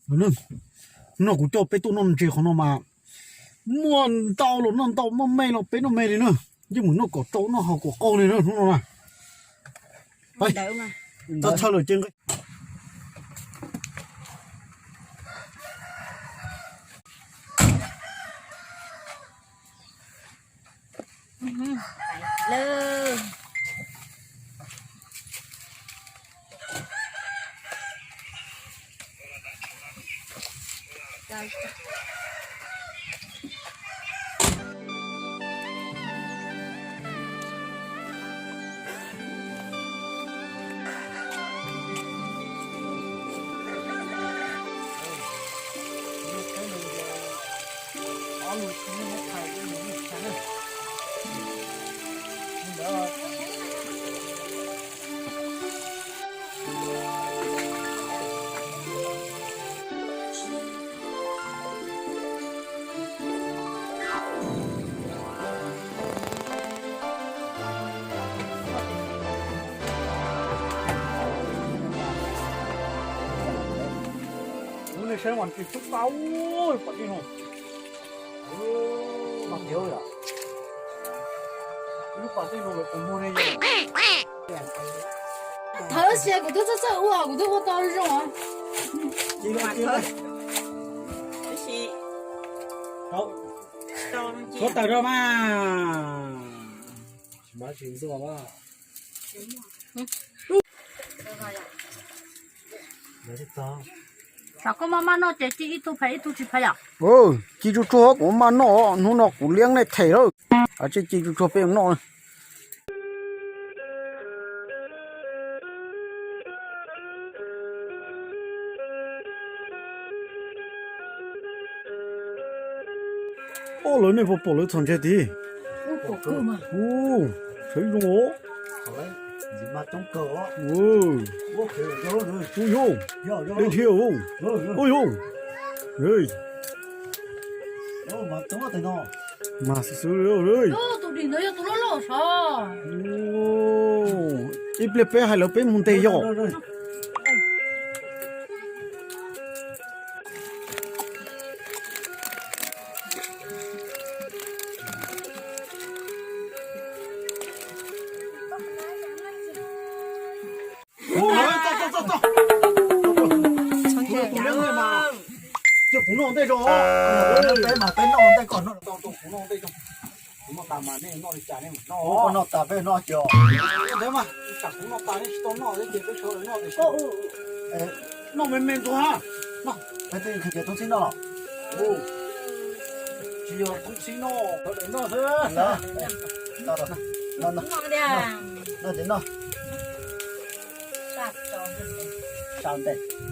Noj, kuv coj peb tuaj noj ntses qhov no mas muaj ntau los noj ntau, muaj me los peb noj me li na. Yeej mus noj kom tsau noj haus kom qaug li na hnub no na. Txhob txhawj lawm ces nqe. Ub, nej saib mas ntses coob tau, pom dej no. Lub pas dej no lawv puas muag ne yom? Thawv xia kuv twb txawj txawj ua, kuv twb ua tau zoo. Tshuav tawm rau mas. Tsam koj maj maj noj ces ci ib tug phem ib tug tsis phem yom? Ci tsuag tsuag kuv maj noj, hnub no kuv liab nej them lawm. Tsam ci tsuag tsuag peb noj. Ub, lawv nej puas pom lawv txhom ntses tid? Ub, sawv zoo os. Ub yog, deb thiab. Ub yog, mas xwb xwb. Ib pliag peb hais lawv peb mus ntes yog. Cia kuv noj ntej zoo. Peb mas peb noj ntej kom noj. Kuv noj ntej zoo. Kuv noj tas mas nej noj li cas nej mam noj. Kuv noj tas peb noj ces. Ntev mas tsam kuv noj tas nej tsis tau noj ces peb sawv daws noj tiam sis. Noj me me ntxuag ha. Peb twb qhia tias tub txib noj los. Tsis yog tub txib noj, sawv daws noj xwb. Noj ces noj.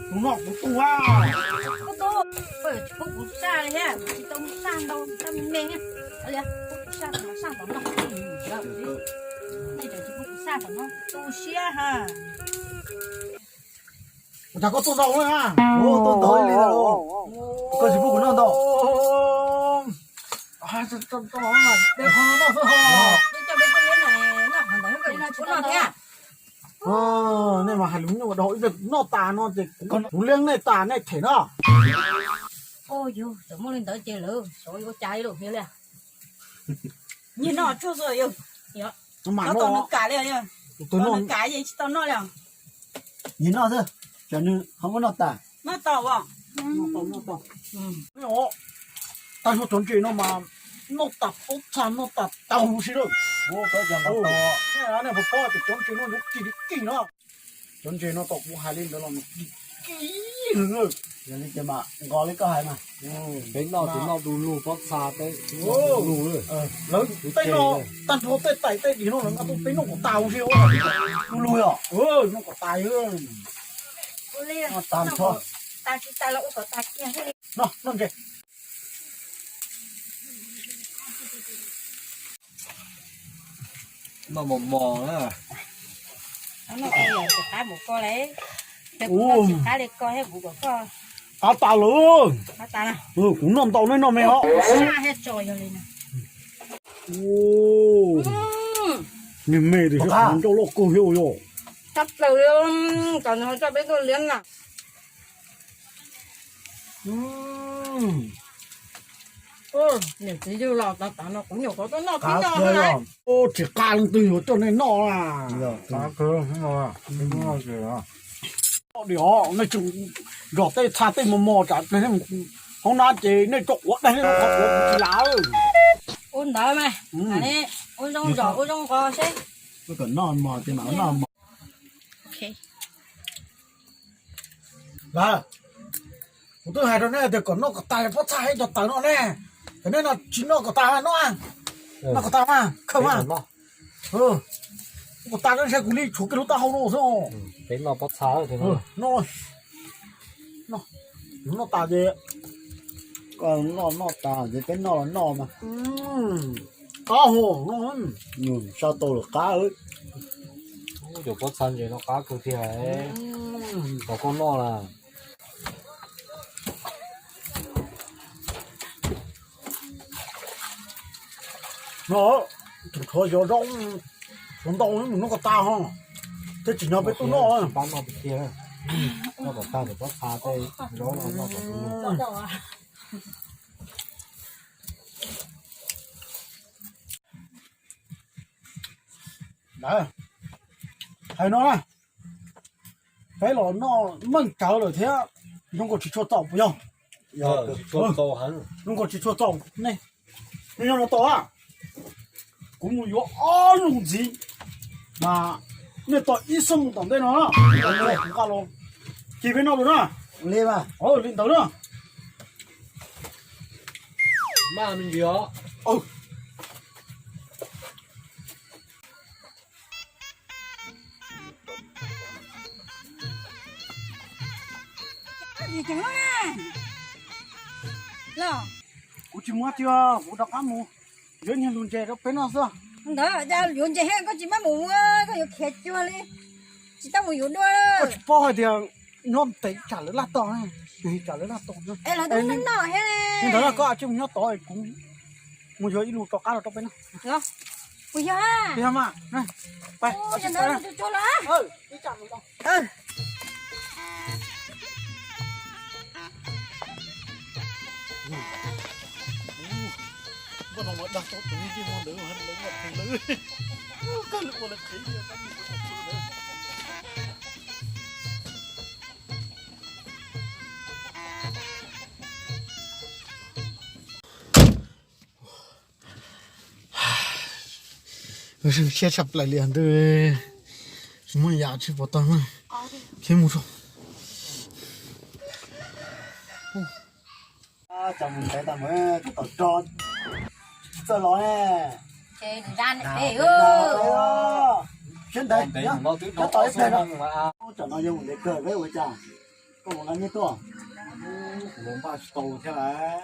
Kuv noj kuv tu a. Tsis pub kuv saj li thiab, kuv tsis tau saj ntau, saj me me thiab. Pub kuv saj kom saj tom no. Nej tsis pub kuv saj tom no tu siab ha. Ua cas koj tuaj ntau na? Tuaj ntau li ntawd. Koj tsis pub kuv noj ntau. Nej mas hais lus nyuaj dhau, ib pliag kuv noj tas no ces kuv liab nej tas nej them na. Yog txawm muaj li ntawd ces lawv xyov yuav ua cas li lawm thiab li. Nyias noj tsuag xwb yog. Nws kam li, nws kam yeej tsis tau noj li. Nyias noj xwb, tsam nws ho muab noj tas. Noj tau os. Tag nrho cov ntses no mas noj tas pob txha noj tas tau huv si lawm. Nej puas paub tias cov ntses no yuav kis li kis no. Cov ntses no tom kuv hais li ntawd los nws kis kis heev lawm. Yog li ces mas nqos li koj hais mas. Peb noj ces noj du lug pob txha peb noj du lug. Lawv tej no tag nrho tej tais tej diav no lawv nqa tuaj peb noj kom tas huv si. Du lug os. Noj kom tas. Tag nrho. Noj, noj ntses. Noj mos mos na. Qab tas lawm. Kuv noj ntau nej noj me os. Me me tiam sis qhov ncauj loj kawg thiab yog. Tshaj plaws li, kom nws ho coj peb tuaj liab na. Niam txiv yug los tav tav no kuv nyuam qhuav tuaj noj tib no. Tsis qab leej twg yuav coj nej noj na. Dim nej tseem zom tej txha tej mos mos tsam hoob nab ces nej coj quav daig nej los qhov quav kuv tsis lam. Ua ntawd mas, ua zoo zom ua zoo nqos seb. Lawm, kuv twb hais rau neb tias kom noj kom tas pob txha ib co taws no ne, ces neb no tsis noj kom tas noj, noj kom tas mas khaws mas. Kom tas ntshe kuv li tshuav kiag lub taub hau no xwb. Peb noj pob txha no. Noj tas ces, noj tas ces peb noj los noj mas. Qab hau no, nyuam sab tau lawm qab. Cov pob txha ntses no qab kawg tiag, kom koj noj na. No, tseem tshuav xyov zaub, tshuav ntau mus noj kom tas ho, thiab tsim nyog peb tuaj noj. Pab noj tiag tiag, noj kom tag cov pob txha tej zaub no noj kom tas. Hais no na, peb los noj meej tsawv lawm thiab, zoo nkaus tsis tshua txaus puas yog? Zoo nkaus tsis tshua txaus ne. Nej nyob no tos, kuv mus yuav ob lub ntxiv, mas nej tos ib xuab moos tom ntej no na, kuv nqa los, ces peb noj lawm na. Li ntawd na. Kuv tsis muab tiag, kuv rov qab mus yuav niag lus ntses rau peb noj xwb. Ntawd yuav ntses koj tsis maj mus ua, koj yuav khiav cuag li, tsis tau mus yuav dua. Koj tsis paub hais tias nyob ntev tsam lawv laj tog, tsam lawv laj tog. Li ntawd koj tsis mus nyob tod, kuv mus yuav ib lus rov qab los rau peb noj. Puas yog? Yog mas, pais. Siab tshaj plaws li ntag, tsis muaj yam tsis pom tau na. Khiav mus tso. Txawm los ne, siab ntev, nyob tau ib pliag no. Tsam no yog mus ntev kawg peb ua cas, koj mus nqa nyiaj tuaj. Kuv los npaj tsis tau thiab lawm.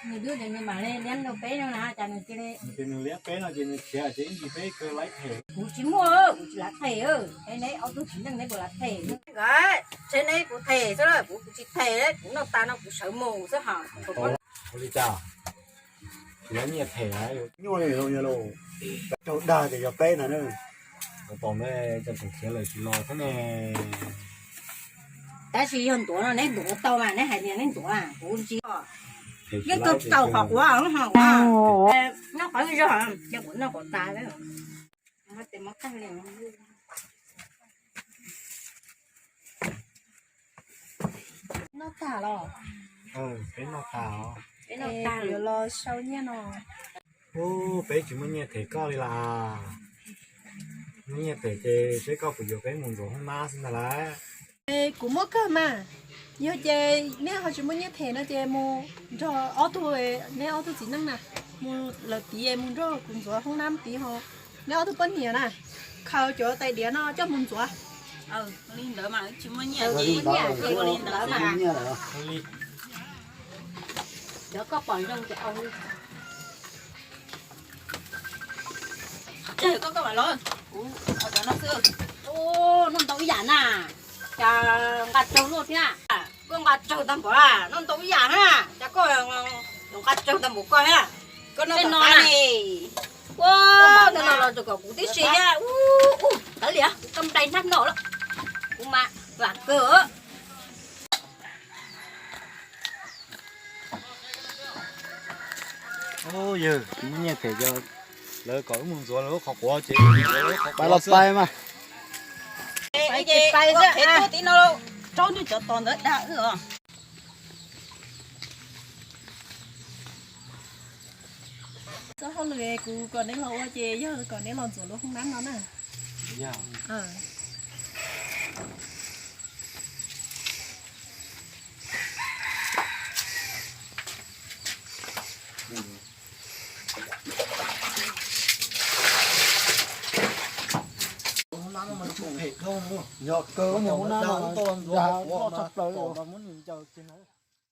Nws twb tias nws mam li liab rau peb no na, cas nws cia li, nws tias nws liab peb no ces nws khiav ces ib ntsis peb kawg laib them. Kuv tsis muaj, kuv tsis lav them, es neb ob tug txiv neej neb puas lav them? Ntshe neb puas them xwb, kuv kuv tsis them, kuv noj tas no kuv sawv mus xwb hos. Ua li cas? Tsis muaj nyiaj them, nyuaj li los yog los, raug dag tias yog peb ntag. Ua tom ntej cov tseem khiav lawm tsis los thiab ne. Tab sis yog ntuav no neb ntuav tau mas neb hais tias neb ntuav, kuv tsis. Yeej tau txaus qhov quav hos, noj qhov zog, ces kuv noj qhov tas. Noj tag los? Peb noj tas os. Peb noj tas yuav los sau nyiaj no. Ub, peb tsis muaj nyiaj them koj li las. Muaj nyiaj them ces seb koj puas yuav peb mus ntxuav hoob nab xwb ntag lauj. Kuv muaj kawg mas. Yog ces neb ho tsis muaj nyiaj them no ces mus nrog ob tug, neb ob tug txiv neej na, mus lawv tid mus nrog kuv ntxuav hoob nab tid ho. Neb ob tug poj niam na, khaws cov tais diav no coj mus ntxuav. Li ntawd mas tsis muaj nyiaj, ua li ntawd mas. Cov koj pom zoo ces au li. Tseg koj koj mam los, kuv cov no xwb. Noj ntau ib yam na, cas nqa tsawg luaj thiab. Koj nqa tsawg tag npaum, noj ntau ib yam na, cas koj nqa tsawg tag npaum koj thiab. Koj noj no na. Ua, tag no los txog kom kuv tib si thiab. Ub, tawv liam, kuv koj nplai hnab no lawm. Kuv mas vam kawg. Yawg, tsis muaj nyiaj them cov, lawv kom wb mus ntxuav lawv lub qhov quav ces pais los pais mas. Pais xwb, qhev tuaj tim no, raub nws cov tos ntawd dag wb os. Txoj hauj lwm kuv kom neb los ua ces yog kom neb los ntxuav lub hoob nab no na. Yog kawg mus hoob nab no, yog loj tshaj plaws mas muab nws ncaws kiag no.